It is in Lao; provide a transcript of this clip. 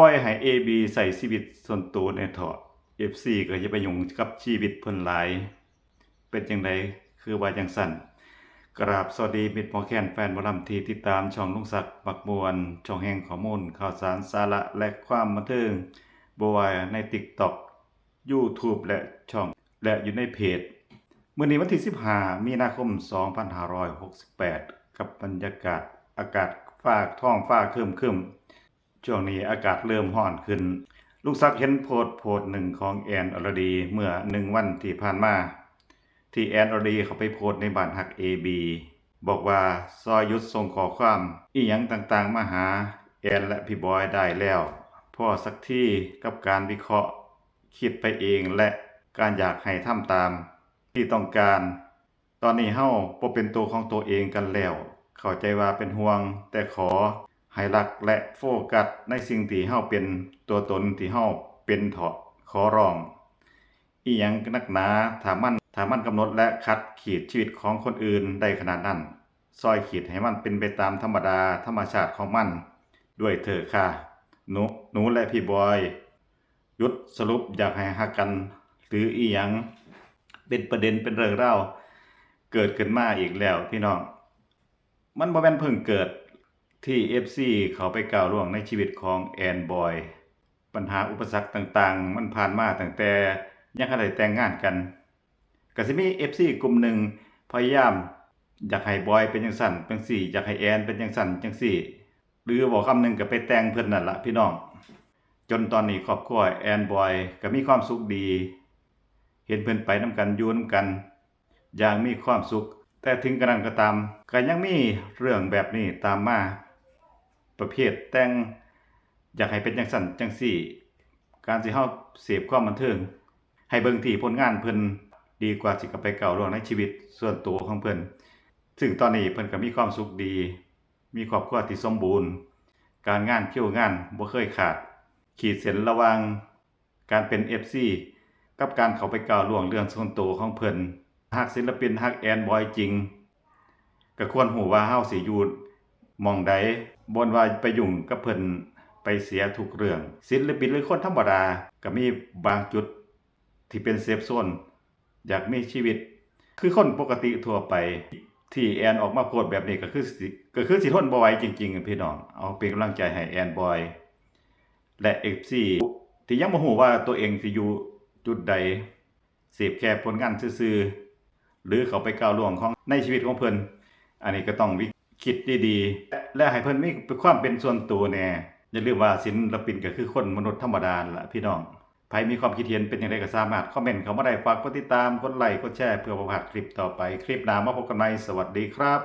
ປ່ອຍໃຫ້ເອບີໃຊ້ຊີວິດສ່ວນໂຕແດ່ເຖາະ ເອັຟຊີກໍຢ່າໄປຫຍຸ້ງກັບຊີວິດເພິ່ນຫຼາຍ. ເປັນຈັ່ງໃດ ຄືວ່າຈັ່ງຊັ້ນ? ກະລາບສະຫວັດດີມິດໝໍແຄນແຟນໝໍລຳທີ່ຕິດຕາມຊ່ອງລຸງສັກມັກມ່ວນ ຊ່ອງແຫ່ງຂໍ້ມູນຂ່າວສານສາລະ ແລະ ຄວາມບັນເທີງ ບໍ່ວ່າໃນຕິກຕັອກ ຢູທູບ ແລະ ຊ່ອງ ແລະ ຢູ່ໃນເພຈ. ມື້ນີ້ວັນທີສິບຫ້າ ມີນາຄົມ ສອງພັນຫ້າຮ້ອຍຫົກສິບແປດ ກັບບັນຍາກາດອາກາດຟ້າ ທ້ອງຟ້າຄຶ້ມໆ ຊ່ວງນີ້ອາກາດເລີ່ມຮ້ອນຂຶ້ນ. ລຸງສັກເຫັນໂພສໂພສໜຶ່ງຂອງແອນ ອະລະດີ ເມື່ອໜຶ່ງວັນທີ່ຜ່ານມາ ທີ່ແອນ ອະລະດີ ເຂົ້າໄປໂພສໃນບ້ານຮັກເອບີ ບອກວ່າ ຊ່ອຍຢຸດສົ່ງຂໍ້ຄວາມອີ່ຫຍັງຕ່າງໆມາຫາແອນ ແລະ ພີ່ບອຍໄດ້ແລ້ວ ພໍສັກທີກັບການວິເຄາະ ຄິດໄປເອງ ແລະ ການຢາກໃຫ້ທຳຕາມທີ່ຕ້ອງການ. ຕອນນີ້ເຮົາບໍ່ເປັນໂຕຂອງໂຕເອງກັນແລ້ວ. ເຂົ້າໃຈວ່າເປັນຫ່ວງ, ແຕ່ຂໍໃຫ້ລັກ ແລະ ໂຟກັສໃນສິ່ງທີ່ເຮົາເປັນ, ຕົວຕົນທີ່ເຮົາເປັນເຖາະ, ຂໍຮ້ອງ. ອີ່ຫຍັງໜັກໜາ? ຖ້າມັນ, ຖ້າມັນກຳນົດ ແລະ ຂັດຂີດຊີວິດຂອງຄົນອື່ນໄດ້ຂະໜາດນັ້ນ, ຊ່ອຍຂີດໃຫ້ມັນເປັນໄປຕາມທຳມະດາ, ທຳມະຊາດຂອງມັນດ້ວຍເຖາະຄ່າ. ໜູ, ໜູ ແລະ ພີ່ບອຍ. ຢຸດສະຫຼຸບຢາກໃຫ້ຮັກກັນ ຫຼື ອີ່ຫຍັງ ເປັນປະເດັນ ເປັນເລື່ອງລາວເກີດຂຶ້ນມາອີກແລ້ວພີ່ນ້ອງ. ມັນບໍ່ແມ່ນເພິ່ງເກີດທີ່ເອັຟຊີເຂົ້າໄປກ້າວລ່ວງໃນຊີວິດຂອງແອນ ບອຍ. ບັນຫາອຸປະສັກຕ່າງໆ ມັນຜ່ານມາຕັ້ງແຕ່ຍັງບໍ່ທັນໄດ້ແຕ່ງງານກັນ. ກະຊິມີເອັຟຊີກຸ່ມໜຶ່ງພະຍາຍາມຢາກໃຫ້ບອຍເປັນຈັ່ງຊັ້ນຈັ່ງຊີ້, ຢາກໃຫ້ແອນເປັນຈັ່ງຊັ້ນຈັ່ງຊີ້ ຫຼື ເວົ້າຄຳໜຶ່ງກໍໄປແຕ່ງເພິ່ນນັ້ນລະພີ່ນ້ອງ. ຈົນຕອນນີ້ຄອບຄົວແອນ ບອຍ ກໍມີຄວາມສຸກດີ, ເຫັນເພິ່ນໄປນຳກັນ ຢູ່ນຳກັນຢ່າງມີຄວາມສຸກ. ແຕ່ເຖິງກະນັ້ນກໍຕາມ ກໍຍັງມີເລື່ອງແບບນີ້ຕາມມາ, ປະເພດແຕ່ງ ຢາກໃຫ້ເປັນຈັ່ງຊັ້ນຈັ່ງຊີ້. ການທີ່ເຮົາເສບຄວາມບັນເທີງ ໃຫ້ເບິ່ງທີ່ຜົນງານເພິ່ນ ດີກວ່າຊິເຂົ້າໄປກ້າວລ່ວງໃນຊີວິດສ່ວນໂຕຂອງເພິ່ນ. ຊຶ່ງຕອນນີ້ເພິ່ນກໍມີຄວາມສຸກດີ, ມີຄອບຄົວທີ່ສົມບູນ, ການງານ ຄິວງານບໍ່ເຄີຍຂາດ. ຂີດເສັ້ນລະຫວ່າງການເປັນເອັຟຊີກັບການເຂົ້າໄປກ້າວລ່ວງເລື່ອງສ່ວນໂຕຂອງເພິ່ນ. ຫາກສິນລະປິນຮັກແອນ ບອຍ ຈິງ ກໍຄວນຮູ້ວ່າເຮົາຊິຢູ່ໝ່ອງໃດ, ບໍ່ວ່າໄປຫຍຸ້ງກັບເພິ່ນໄປເສຍທຸກເລື່ອງ. ສິນລະປິນ ຫຼື ຄົນທຳມະດາ ກໍມີບາງຈຸດທີ່ເປັນເຊຟໂຊນ ຢາກມີຊີວິດຄືຄົນປົກກະຕິທົ່ວໄປ. ທີ່ແອນອອກມາໂພສແບບນີ້ ກໍຄືຊິ, ກໍຄືຊິທົນບໍ່ໄຫວຈິງໆ ພີ່ນ້ອງ. ເອົາເປັນກຳລັງໃຈໃຫ້ແອນ ບອຍ ແລະ ເອັຟຊີ ທີ່ຍັງບໍ່ຮູ້ວ່າຕົວເອງຊິຢູ່ຈຸດໃດ, ເສບແຄ່ຜົນງານຊື່ໆ ຫຼື ເຂົ້າໄປກ້າວລ່ວງຂອງ ໃນຊີວິດຂອງເພິ່ນ. ອັນນີ້ກໍຕ້ອງວິ ຄິດດີໆ ແລະ ໃຫ້ເພິ່ນມີຄວາມເປັນສ່ວນໂຕແດ່. ຢ່າລືມວ່າສິນລະປິນກໍຄືຄົນມະນຸດທຳມະດານັ້ນລະພີ່ນ້ອງ. ໃຜມີຄວາມຄິດເຫັນເປັນຈັ່ງໃດກໍສາມາດຄອມເມັນເຂົ້າມາໄດ້. ຝາກກົດຕິດຕາມ, ກົດໄລ, ກົດແຊ ເພື່ອບໍ່ພາດຄລິບຕໍ່ໄປ. ຄລິບໜ້າມາພົບກັນໃໝ່. ສະຫວັດດີຄັບ.